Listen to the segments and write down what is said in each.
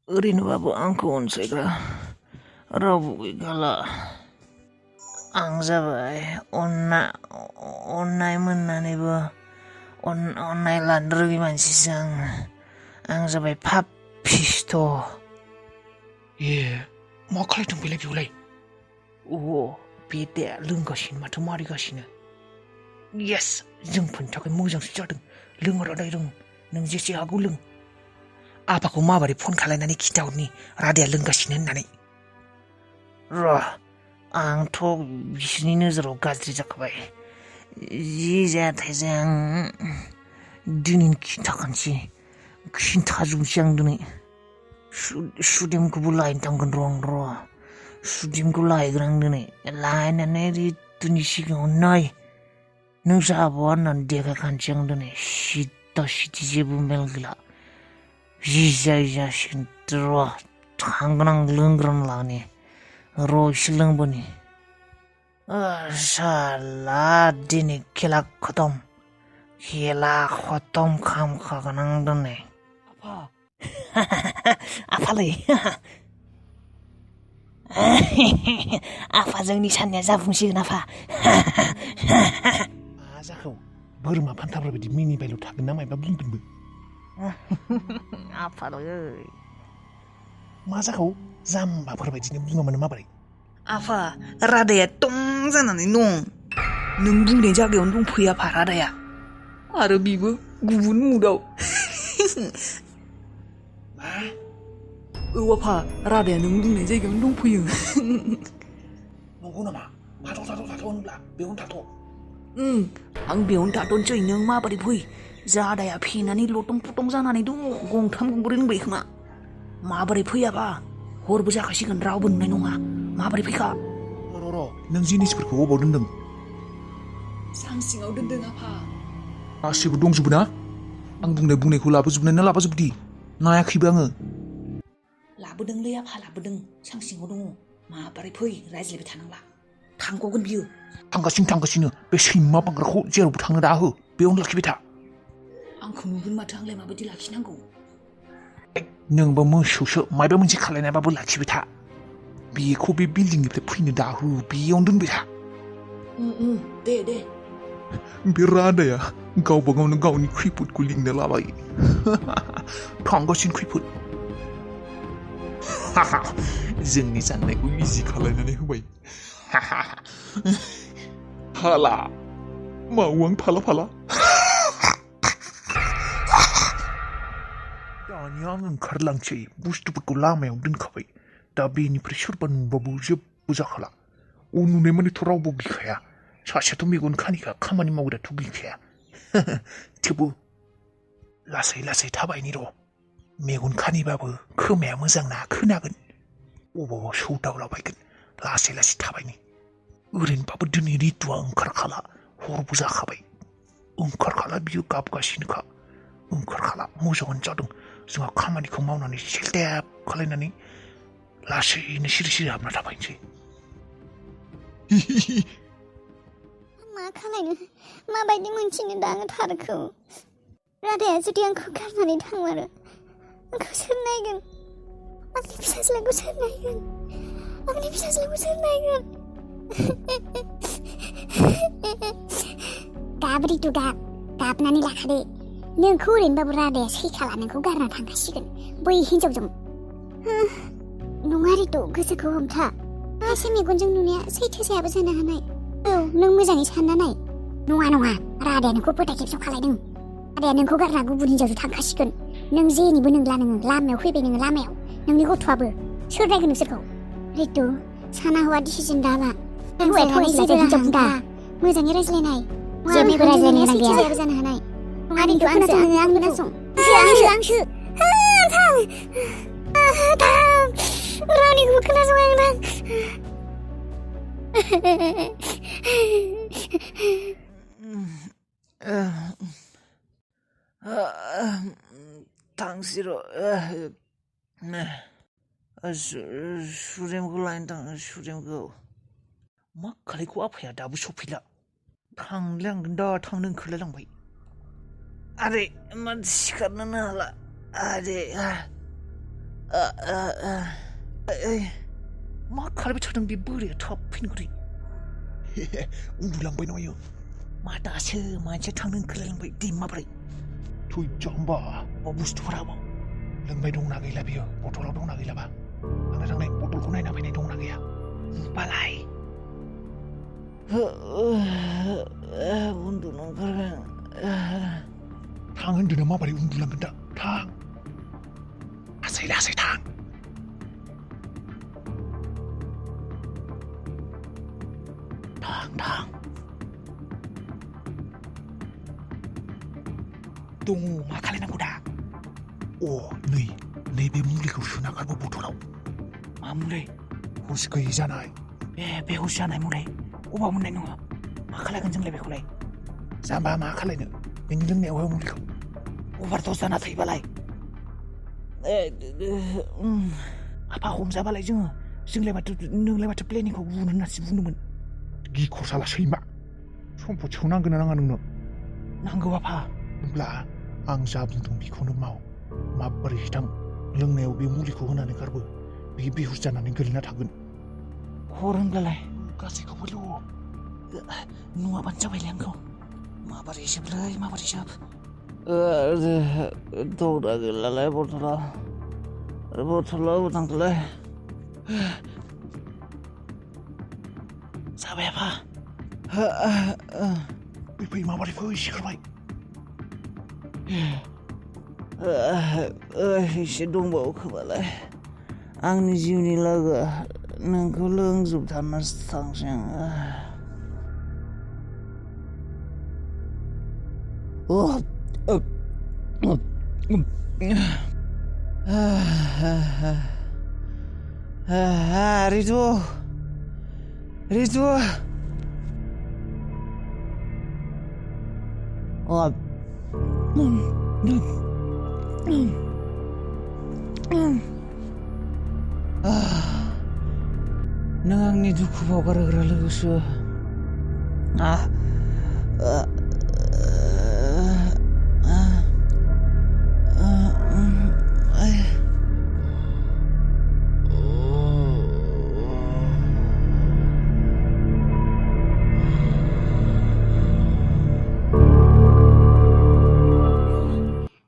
ओरैनोबाबो आंखौ अनसायग्रा रावबो गैखाला। आं जाबाय अननाय मोननानैबो अननाय लानो रोङि मानसिसो आं जाबाय पापिस्ट'। मा खालायदों बेलाय बेयावलाय? बे दे लोंगासिनो माथो मारिगासिनो। येस जोंफोरनि थाखाय मोजांसो जादों। लों रादाय रों, नों जेसे हागौ लों। आफाखौ माबोरै फन खालायनानै खिन्थाहरनि रादाया लोंगासिनो होननानै। आंथ' बिसोरनि नोजोराव गाज्रि जाखाबाय। जि जायाथाय जाया आं दिनै खिन्थाजोबनोसै आं दिनै। सुदेमखौबो लायनो थांगोन र'। सुदेमखौ लायगोन आं दिनै। लायनानै रितुनि सिगाङाव नाय नों जाबावा होननानै देखायखानोसै आं दिनै। सिदा सिदि जेबो मेल गैला। जि जाय जासिगोन र' थांगोन आं लोंग्रोना लानि र' एसे लोंबोनि। साला दिनै खेला खतम खालामखागोन आं दिनै। आफालै आफा जोंनि साननाया जाफुंसिगोन आफा। मा जाखौ बोरमा फान्थाफोर बायदि मिनिबायल' थागोन ना मायबा बुंदोंबो? आफालै मा जाखौ जाम्बाफोर बायदिनो बुङामानो माबोरै? आफा रादाया टं जानानै दं। नों बुंनाय जायगायावनो दंफैयो आफा रादाया। आरो बिबो गुबुन मुदाव। मा? औ आफा रादाया नों बुंनाय जायगायावनो दंफैयो। नंगौ नामा? थाथ' होनब्ला बेयावनो थाथ'। आं बेयावनो थाथ'नोसै नों माबोरै फै। रादाया फेनानै लथं फथं जानानै दङ। गंथाम गंब्रै लोंबाय खोमा। माबोरै फैयाबा हरबो जाखासिगोन रावबो नुनाय नङा। माबोरै फैखा? र' नों जिनिसफोरखौ अबाव दोनदों? सां सिङाव दोनदों आफा। गासिबो दंजोबो ना? आं बुंनायखौ लाबोजोबनाय ना लाबोजोबदि? नायाखैबो आङो। लाबोदोंलै आफा लाबोदों। सां सिङाव दङ। माबोरै फै रायज्लायबाय थानांला। थांग'गोन बियो। थांगासिनो बे सैमा बांग्राखौ जेरावबो थांनो दाहो। बेयावनो लाखिबाय था। आंखौ नुगोन माथो आंलाय माबायदि लाखिनांगौ? नोंबो मोसौसो मायबा मोनसे खालायनायबाबो लाखिबाय था। बेखौ बे बिल्डिंनिफ्राय फैनो दाहो बेयावनो दोनबाय था। दे। बे रादाया गावबा गावनो गावनि खैफोदखौ लिंना लाबाय। थांगासिनो खैफोद। जोंनि साननायखौ इजि खालायनानै होबाय। हाला मावो आं फाला। दानिया आं ओंखारलांसै। बुस्थुफोरखौ लामायाव दोनखाबाय। दा बेनिफ्राय सोरबा नुबाबो जेबो जाखाला। नुनाय मानेथ' रावबो गैखाया। सासेयाथ' मेगन खानिखा खामानि मावग्रायाथ' गैखाया। थेवबो लासै थाबायनि र'। मेगन खानिबाबो खोमाया मोजां ना खोनागोन। अबावबा सौदावलाबायगोन। लासै थाबायनि। ओरैनोबाबो दिनै रितुआ ओंखारखाला। हरबो जाखाबाय। ओंखारखाला बियो गाबगासिनोखा। ओंखारखाला मोजाङानो जादों। जोंहा खामानिखौ मावनानै सेलथेब खालायनानै लासैनो सिरि हाबना थाबायनोसै। मा खालायनो माबायदि मोनथिनो दा आङो थारखौ। रादाया जुदि आंखौ गारनानै थांमारो आंखौ सोर नायगोन? आंनि फिसाज्लाखौ सोर नायगोन? गाब रितु गाबनानै लाखादो। नोंखौ ओरैनोबाबो रादाया सैखाला नोंखौ गारना थांखासिगोन बै हिनजावजों। नङा रितु गोसोखौ हमथा। एसे मेगनजों नुनाया सैथो जायाबो जानो हानाय। औ नों मोजाङै सानना नाय। नङा रादाया नोंखौ फोथाय खेबस' खालायदों। रादाया नोंखौ गारना गुबुन हिनजावजों थांखासिगोन। नों जेनिबो नोंला नोङो लामायाव फैबाय नोङो लामायाव। नोंनि गथ'आबो सोर नायगोन नोंसोरखौ? रितु साना हौवा डिसिजन दाला। हौवायाथ' एसे हिनजाव दा मोजाङै रायज्लायनाय। जेबो रायज्लायनो गोनां गैया। जायाबो जानो हानाय। आंनिखौ खोनासं नोङो आं खोनासं। आंसो रावनिखौबो खोनासङा आं। थांसै र'। सुदेमखौ लायनो थाङो सुदेमखौ। मा खालायखौ आफाया दाबो सफैला। थांलांगोन दा थांनो ओंखारलायलांबाय। आरे माथो सिखारनोनो हाला। आरे मा खालामबाय थादों बे बोराया थाब फैनोखै उन्दुलांबाय नामायो मा दासो मानसिया थांनो ओंखारलायलांबाय दे माब्रै थैजा होमबा बुस्थुफोरा बाव लोंबाय दंना गैला बियो बथलाव दंना गैलाबा आंनो थांनाय बथलखौ नायना फैनाय दंना गैया बालाय उन्दुनो ओंखारबाय थां होन्दोना माबोरै उन्दुलांगोन दा थां लासै लासै थां थां दङ मा खालायनांगौ दा नैबे मुलिखौ सोना गारबो बथलाव मा मुलि हुस गैयि जानाय बेहुस जानाय मुलि अबाव मोननाय नङा मा खालायगोन जोंलाय बेखौलाय जाम्बा मा खालायनो बेनि लोंनायाव हो मुलिखौ अभारदस जाना थैबालाय आफा हमजाबालाय जोंलाय माथो नोंलाय माथो प्लेनिंखौ गुबुन होननासो बुंदोंमोन गिखरसाला सैमा सम्पथिखौ नांगोन ना नाङा नोंनो नांगौ आफा होमब्ला आं जा बुंदों बेखौनो माव माबोरै हिथां लोंनायाव बे मुलिखौ होनानै गारबो बे बेहुस जानानै गोलैना थागोन हर होनब्लालाय गासैखौबो नुवाबानो जाबायलै आंखौ माबोरै जोब दौरा गैलालाय बथलाव थांथ'लाय जाबाय आफा फै माबोरै फै सिखारबाय एसे दंबावो खोमालाय आंनि जिउनि लोगो नोंखौ लोंजोबथारनासो थांसै रितु नों आंनि दुखु बावगारहोग्रा लोगोसो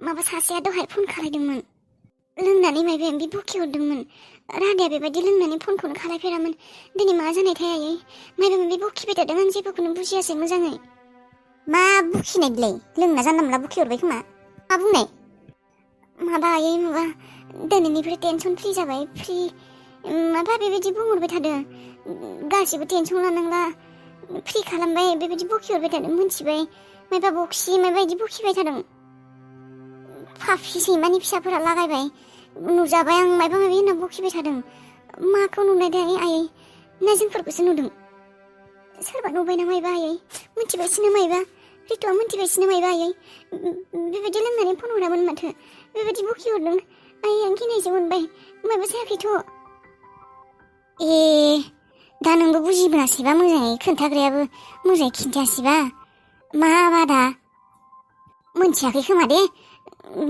माबा सासेया दहाय फन खालायदोंमोन लोंनानै मायबा बे बखिहरदोंमोन रादाया बेबायदि लोंनानै फनखौनो खालायफेरामोन दिनै मा जानायथाय आयै मायबा माबि बखिबाय थादों आं जेबोखौनो बुजियासै मोजाङै मा बखिनायलाय लोंना जानला मोनला बखिहरबाय खोमा मा बुंनाय माबा आयै माबा दिनैनिफ्राय टेनसन फ्रि जाबाय फ्रि माबा बेबायदि बुंहरबाय थादों गासिबो टेनसन लानांला फ्रि खालामबाय बेबायदि बखिहरबाय थादों मोनथिबाय मायबा बखि मायबा बिदि बखिबाय थादों फाफि सैमानि फिसाफोरा लागायबाय नुजाबाय आं मायबा माबि होनना बखिबाय थादों माखौ नुनाय दे आयै ना जोंफोरखौसो नुदों सोरबा नुबाय ना मायबा आयै मिथिबायसो ना मायबा रितुआ मिथिबायसो ना मायबा आयै बेबायदि लोंनानै फन हरामोन माथो बेबायदि बखिहरदों आयै आं गिनायसो मोनबाय मायबा जायाखैथ' दा नोंबो बुजिबोनासैबा मोजाङै खोन्थाग्रायाबो मोजाङै खिन्थायासैबा मा बादा मोनथियाखै खोमा दे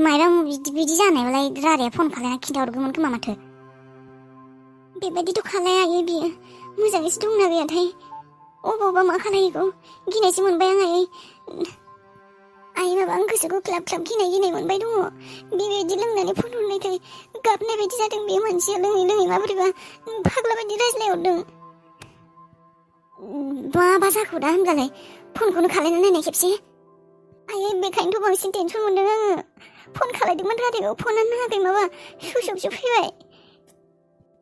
मायबा बिदि जानायबालाय रादाया फन खालायना खिन्थाहरगौमोन खोमा माथो बेबायदिथ' खालाया आयै बियो मोजाङैसो दंना गैयाथाय अबावबा मा खालायगौ गिनायसो मोनबाय आं आयै माबा आं गोसोखौ ख्लाब ख्लाब गिनाय मोनबाय दङ बेबायदि लोंनानै फन हरनायखाय गाबनाय बायदि जादों बे मानसिया लोङै माबोरैबा फाग्ला बायदि रायज्लायहरदों माबा जाखो दा होनब्लालाय फनखौनो खालायना नायनाय खेबसे आयै बेखायनोथ' बांसिन टेनसन मोनदों आङो फन खालायदोंमोन रादायाव फनानो नाङाखै माबा सुइस अफसो फैबाय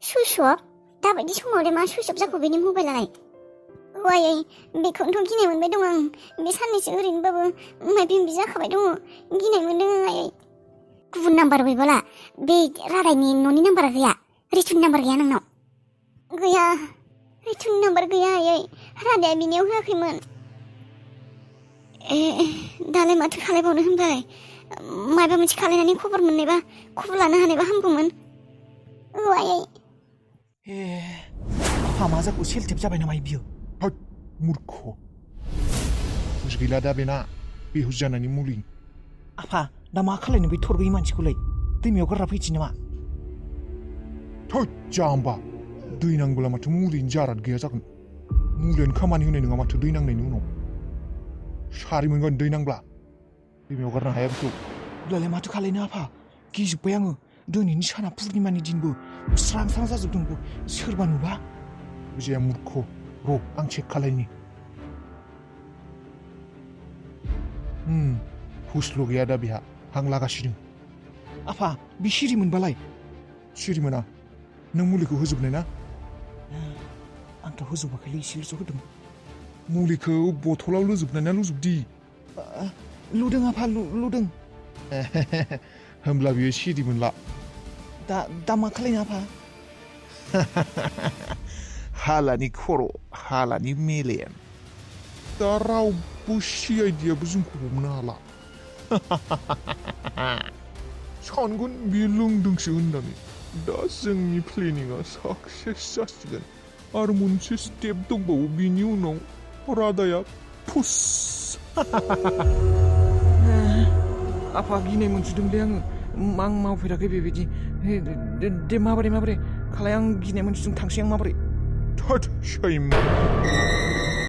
सुइस अफ दाबायदि समावलाय मा सुइस अफ जाखो बेनि मबाइलालाय आयै बेखौनोथ' गिनाय मोनबाय दं आं बे साननैसो ओरैनोबाबो माबा माबि जाखाबाय दङ गिनाय मोनदों आयै गुबुन नाम्बार गैबावला बे रादायनि न'नि नाम्बारा गैया रितुनि नाम्बार गैया नोंनाव गैया रितुनि नाम्बार गैया आयै रादाया बिनियाव होआखैमोन दालाय माथो खालायबावनो होनबाय माबा मोनसे खालायनानै खबर मोननायबा खबर लानो हानायबा हामगौमोन आयै आफा मा जाखो सेलटेप जाबाय नामा बियो मुर्ख हुस गैला दा बेना बेहुस जानायनि मुलि आफा दा मा खालायनो बै थरगैयै मानसिखौलाय दैमायाव गारना फैनोसै नामा थोद जाम्बा दै नांबोला माथो मुलिनि जाराद गैया जागोन मुलियानो खामानि होनाय नङा माथो दै नांनायनि उनाव सारि मोनगोन दै नांब्ला दैमायाव गारनो हाया बेखौ अब्लालाय माथो खालायनो आफा गिजोब्बाय आङो दिनैनि साना पुर्निमानि दिनबो स्रां स्रां जाजोबदोंबो सोरबा नुबा बुजिया मूर्ख र' आं चेक खालायनि हुसल' गैया दा बेहा हां लागासिनो आफा बे सिरि मोनबालाय सिरि मोना नों मुलिखौ होजोबनाय ना आंथ' होजोबाखैलै एसेल'सो होदों मुलिखौ बथलाव लुजोबनाय ना लुजोबदि लुदों आफा लुदों होमब्ला बियो सिरि मोनला दा मा खालायनो आफा हालानि खर' हालानि मेलेम दा रावबो सिआइडियाबो जोंखौ हमनो हाला सानगोन बियो लोंदोंसो होननानै दा जोंनि प्लेनिंआ साक्सेस जासिगोन आरो मोनसे स्टेप दंबावो बिनि उनाव रादाया फुस आफा गिनाय मोनसुदोंलै आङो आं मावफेराखै बेबायदि दे माबोरै खालाय आं गिनाय मोनसुदों थांसै आं माबोरै थोद सैमा